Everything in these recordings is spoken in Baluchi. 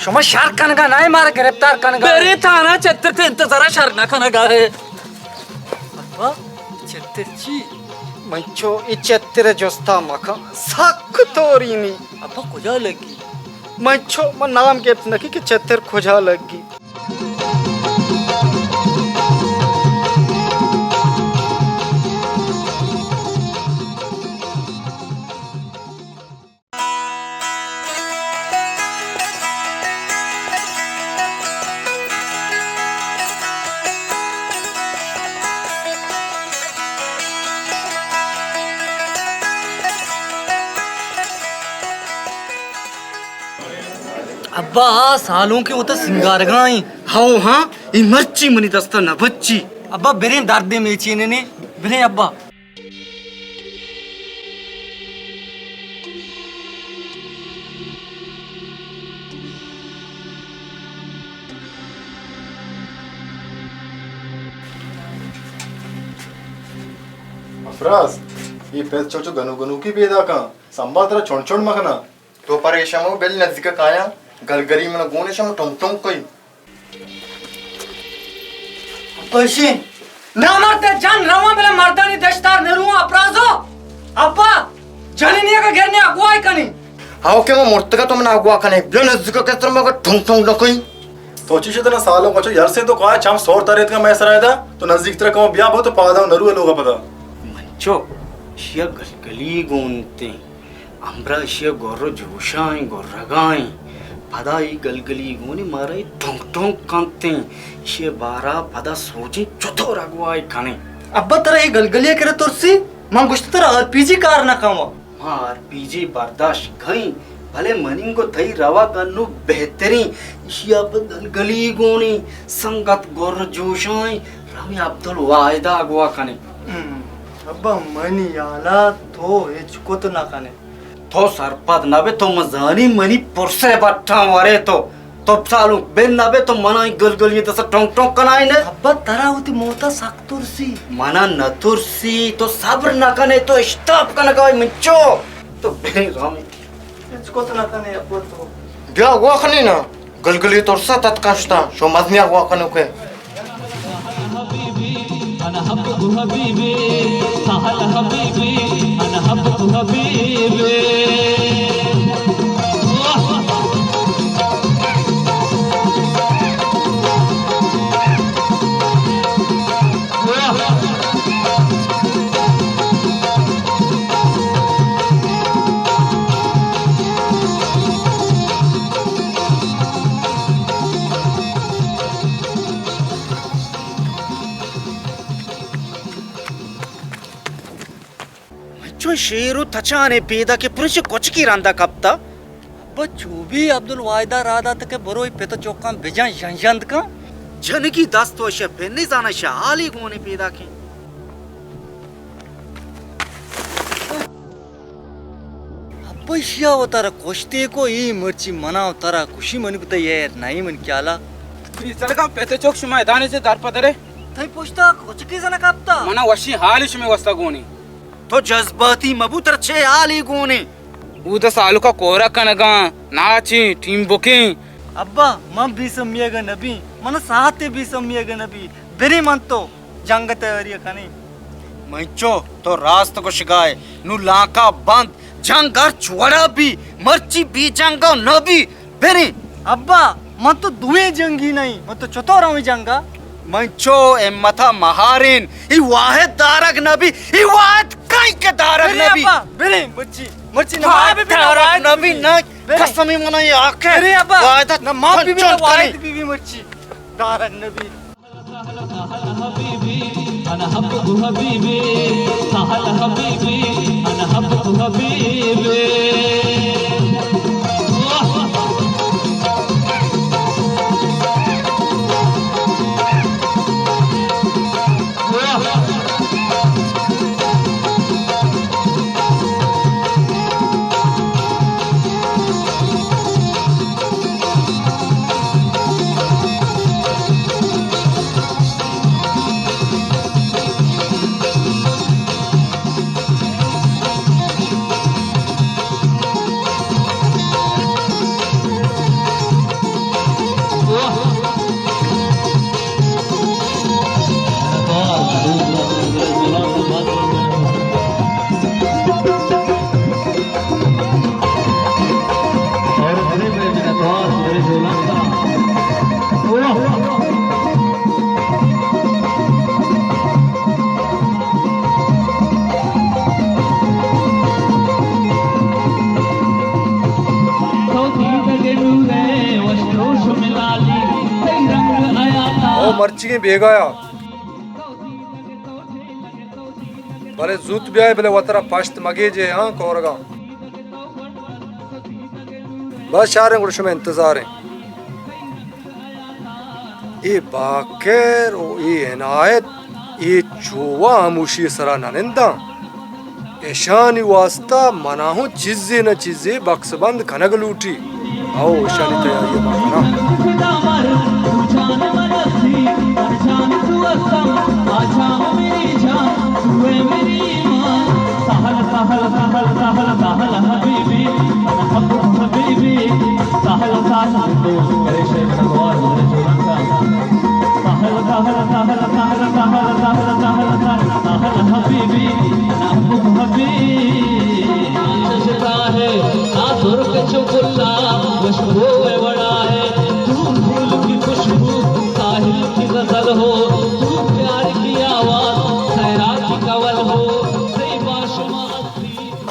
شما شر کنگا نہ، مارا گرفتار کنگا۔ برے تھانہ چتر تے انتظارا، شر نہ کنگا ہے۔ ابا، چتر چی؟ منچو، اے چتر جستا مکن، سک تورینی۔ ابا، کجا لگی؟ منچو، من نام گپت نکی کہ چتر کجا لگی۔ ابا، آ سالونکیں وتا سنگارگا ایں۔ ہو ہاں، اے مرچی منی دستا نہ بچی۔ ابا، بریں دردے میچیننے، بریں ابا۔ افراز، اے پت چو چو گنوک گنوکی پیداکاں، سمبا ترا چنڈ چنڈ مکناں۔ تو پریشان مبو، بل نزیک کایاں، گلگلی من گون اش، من ٹنگ ٹنگ کئی۔ ابا، اشی نامرد جن رواں، بلے مردانی دشتار نہ رواں، افرازو۔ ابا، جنینی اگا گرنے اگوائی کنی۔ ہاو کہ من مرتگا تو من اگوا کنے، بیا نزیک کستر مگا ٹنگ ٹنگ نہ کئی۔ تو چی شدنا سالو کچو یار سے تو کایا چم سور تریت کا میں سرائے دا، تو نزیک تر کم بیا بو تو پادا نہ روے لوگا پدا۔ منچو، شیا گلگلی گونتے۔ امبرا اشی ء گر ء جوشائیں، گرگائیں۔ پدا اے گلگلی گونی مارا اے ٹونک ٹونک کنتیں۔ اشی ء بارا پدا سوچیں چطور اگوائی کنیں۔ ابا ترا اے گلگلی ء کرا ترسی؟ من گوشت ترا آر پی جی کار نہ کنوا۔ ما آر پی جی برداشت کئیں، بلے منی گو تئی روگ انو بہتریں۔ اشی ء پہ گلگلی گونی سنگت گر جوشائیں، رویں عبدالواحد ء اگوا کنیں۔ ہم، ابا منی حالا تو ہچ کت نہ کنے۔ تو سرپد نہ بے، تو من زانی منی پرسے بٹاں ورے تو۔ تو سالونک بن نہ بے، تو منا اے گلگلی دسا ٹونک ٹونک کنائینے۔ ابا ترا وتی موتا سک ترسی۔ منا نہ ترسی، تو صبر نہ کنے، تو اشتاپ کنگا منچو۔ تو بے رحم۔ ہچ کت نہ کنے ابا تو۔ بیا گوا کنے نا۔ گلگلی ترسا تتکا شتا، شو مزنیا گوا کنوکے۔ چو شیر و تچانے پیدا کہ پرش کچکی رندا کپتا۔ ابا چو بی عبدالواحدہ را دات کہ برو اے پت چوکاں بجن، ژن ژند کن۔ جنگی دست و شہ پنی زاناں شہ حالی گونی پیدا کن۔ ابا اشیا و ترا کشتے کو، اے مرچی منا و ترا کشی، من کو تئی ہیر نہیں من کیالا۔ پیسل کن پت چوک، شما ادانے سے در پدرے۔ تئی پشتا کچکی زنا کپتا۔ منا وشی حالی شما وستا گونی۔ تو جذباتی مبو، ترا چے حالی گونی۔ اود سالوکا کورا کنگاں، ناچیں، ٹیم بکیں۔ ابا، من بے سمیگ نبی، من ساعت بے سمیگ نبی۔ برے من تو جنگ تیاری کنی۔ منچو، تو راست گوشگائے، نو لانکا بند، جنگ ہرچ وڑا بی، مرچی بے جنگا نبی۔ بریں۔ ابا، من تو دوئیں جنگی نہیں، من تو چطور ہمیں جنگا؟ من چو ہمتا مہارین، ای واحد دارگ نبی، ای واحد کئی کے دارگ بریں نبی۔ ابا، بریں، مرچی، مرچی نہ واحد دارگ نبی، نہ بریں۔ قسمی منا یہ آکے۔ بریں ابا، واحد نہ ماں بی بی، واحد بی بی مرچی دارگ نبی۔ مرچیگیں بیگایا۔ بلے زوت بیائے، بلے وترا پشت مگیجے، ہاں، کورگا۔ بس شاریں، گڑا شمئے انتظاریں۔ اے باکر و اے عنایت، اے چووا ہموشی سرا نہ ننداں۔ اشانی واسطہ منا ہوں چیزے نہ چیزے بکس بند کنگ لوٹی۔ او، اشانی تیاری ما کناں۔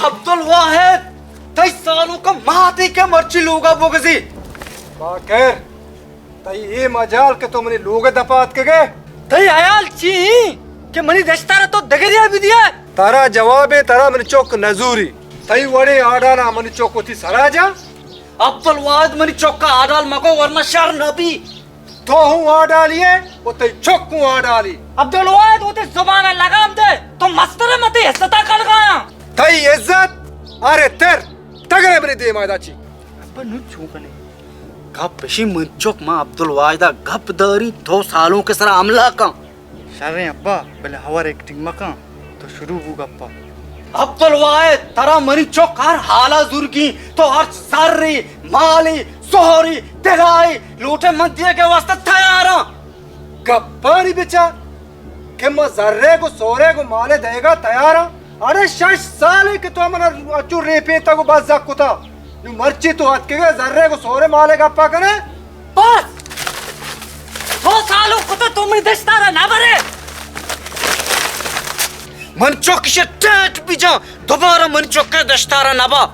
عبدالواحد، تئی سالونک ءَ ماتے کہ مرچی لوگا بگزی۔ باکر، تئی اے مجال کہ تو منی لوگ ءِ دپ ءَ اتکگ ئے؟ تئی ہیال چی ایں کہ منی دشتار ءَ تو دگرے ءَ بدیئے؟ ترا جوابے، ترا منی چک نزوری۔ تئی وڑیں آڈالاں منی چک وتی سرا جاں۔ عبدالواحد، منی چک ءَ آڈال مکو، ورنہ شر نہ بی۔ تو ہوں آڈالی ئے و تئی چک ہوں آڈالی۔ عبدالواحد، وتی زبان ءَ لگام دے، تو مستر ئے، من تئی عزت ءَ کنگایاں۔ تئی عزت؟ ارے تر، تگرے منی دیما ادا چی؟ ابا، نوں چون کنے؟ گپ اشی، من چک، ما عبدالواحد ءَ گپ داری، تو سالونک ءِ سرا حملہ کن۔ شریں ابا، بلے اوور ایکٹنگ مکن، تو شروع بو گپا۔ عبدالواحد، ترا منی چک ہر حالا زورگی، تو ہر زری، مالی، زہری، طلائی لوٹے، من دیگ ءِ واسطہ تیاراں۔ گپانی بچار کہ ما زریگ و سہریگ و مالے دئیگا تیاراں۔ اڑے شش سالے کہ تو من اچو ریپینتگ و بزگ کتا۔ نوں مرچی تو اتکگ ئے زرے گوں سورے مالے گپا کنے؟ بس! دو سالو کتا تو منی دشتارا نہ برے۔ من چک شہ ٹیٹ بجاں، دوبارہ من چک دشتارا نہ با۔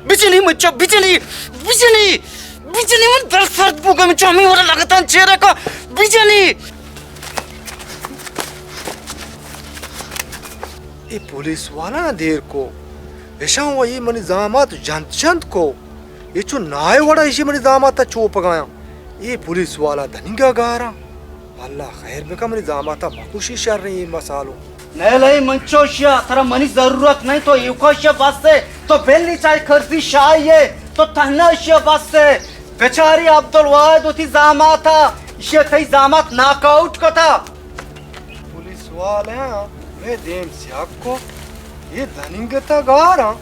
بجنی من چک، بجنی، بجنی، بجنی من دل سرد بوگا، من چو ہمیں ورا لگتان چیرے کا، بجنی۔ اے پولیس والا دیر کو، اشاں و اے منی زامات جنت جنت کو، اے چو نائے وڑا ایشی منی زامات چوپگایاں۔ اے پولیس والا دنیگا گاراں۔ اللہ خیر بکا، منی زاماتا مکوشی، شریں اے مسالو۔ نئیل، اے من چوشیا، ترا منی ضرورت نہیں، تو ایوکا شیا بس ہے، تو بلی چاہے کرزی شاہی ہے، تو تہنا شیا بس ہے۔ بچاری عبدالواحد وتی زاماتا، ایشی تئی زامات ناک آؤٹ کتا۔ پولیس والیاں مئے دیم سیاہ کو، اے دننگتا گاراں۔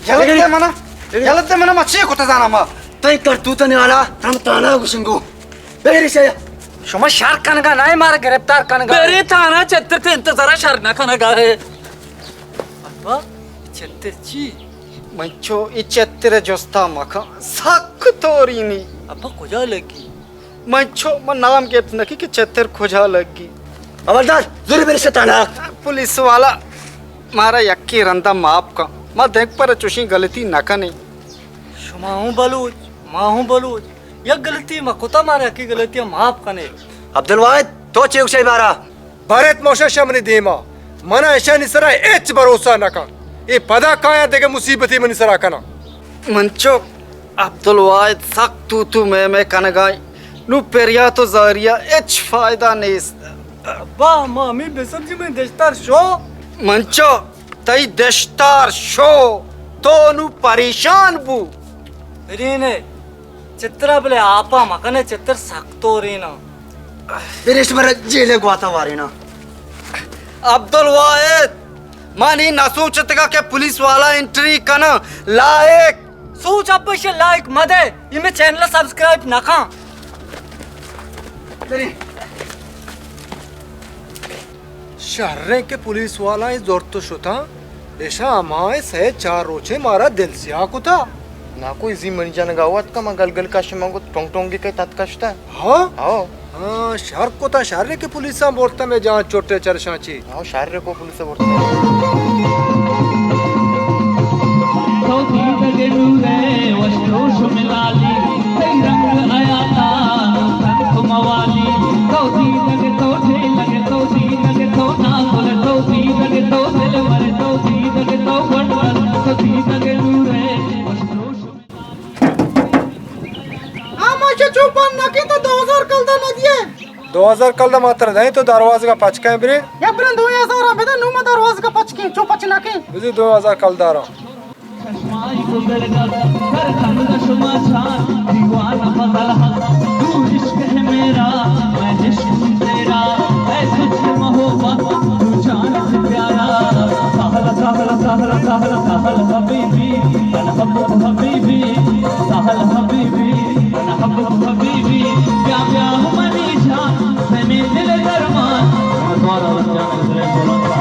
یلت دے منا، یلت دے منا، ما چی کتا زانا ما؟ تئی کرتوتانی حالا ہم تانا گوشنگو۔ بگری شیا۔ شما شر کنگا نہ، مارا گرفتار کنگا۔ بری تانا چتر تے انتظارا شر نہ کنگا ہے۔ ابا، چتر چی؟ من چو اے چتر جستا مکن، سک تورینی۔ ابا، کجا لگی؟ من چو، من نام گپت نکی کہ چتر کجا لگی۔ حوالدار، زوری برش تانا۔ پولیس والا، مارا یکی رندا معاف کن۔ ما دنک پر چوشیں غلطی نہ کنیں۔ شما ہوں بلوچ، ما ہوں بلوچ۔ یک غلطی ما کتا، مارا یکی غلطی معاف کنے۔ عبدالواحد، تو چے گوشے بارا؟ بریت موشش منی دیما، منا اشانی سرا ہچ بھروسہ نہ کن۔ اے پدا کایاں دگہ مصیبتے منی سرا کناں۔ من چو عبدالواحد سک تو تو میں میں کنگائی، نو پریات و زاریا ہچ فائدہ نیست۔ ابا، ما ہمیں بسمجی من دشتار شو۔ من چو تئی دشتار شو، تو نو پریشان بو۔ برینے، چترا بلے آپا مکنے، چتر سک تورینا۔ برش مرا جیلے گواتا وارینا۔ عبدالواحد، من ای نہ سوچتگا کہ پولیس والا انٹری کنا۔ لائق۔ سوچ ابا، ایشی لائق مدے، ای میں چینل سبسکرائب نہ کن۔ شریں کہ پولیس والائیں زرت و شتاں، اشاں ہمائیں سئے چار روچے مارا دل سیاہ کتا۔ ناکو، ازی منی جنگا وت کما گل گل کش، من گو ٹونگ ٹونگی کئے تت کشتا۔ ہاں؟ ہاں۔ ہاں، شر کتا، شریں کہ پولیساں برتا، میں جان چٹے چرشاں چی۔ ہاں، شر کو پولیس برتا۔ تو دیدگ نورے وشتوش ملالی، تئی رنگ آیاتا۔ دو ہزار کلدار ما ترا دئیں، تو دروازگا پچ کن برے۔ یا برن دو ہزار بدن، نوں ما دروازگا پچ کیں، چو پچ نہ کیں۔ بزی دو ہزار کلدار۔ چشمائی بزرگ کر کن شما چار، دیوان فضل حق، تو عشق ہے میرا، میں عشق ہوں تیرا، اے تجھ سے محبت، تو جان سے پیارا۔ سہل، سہل، سہل، سہل، سہل حبیبی، انا حبک حبیبی، سہل حبیبی، انا حبک حبیبی، بیا بیا منی جان، زمین دل درمان۔ دوارہ جان بلند بلند۔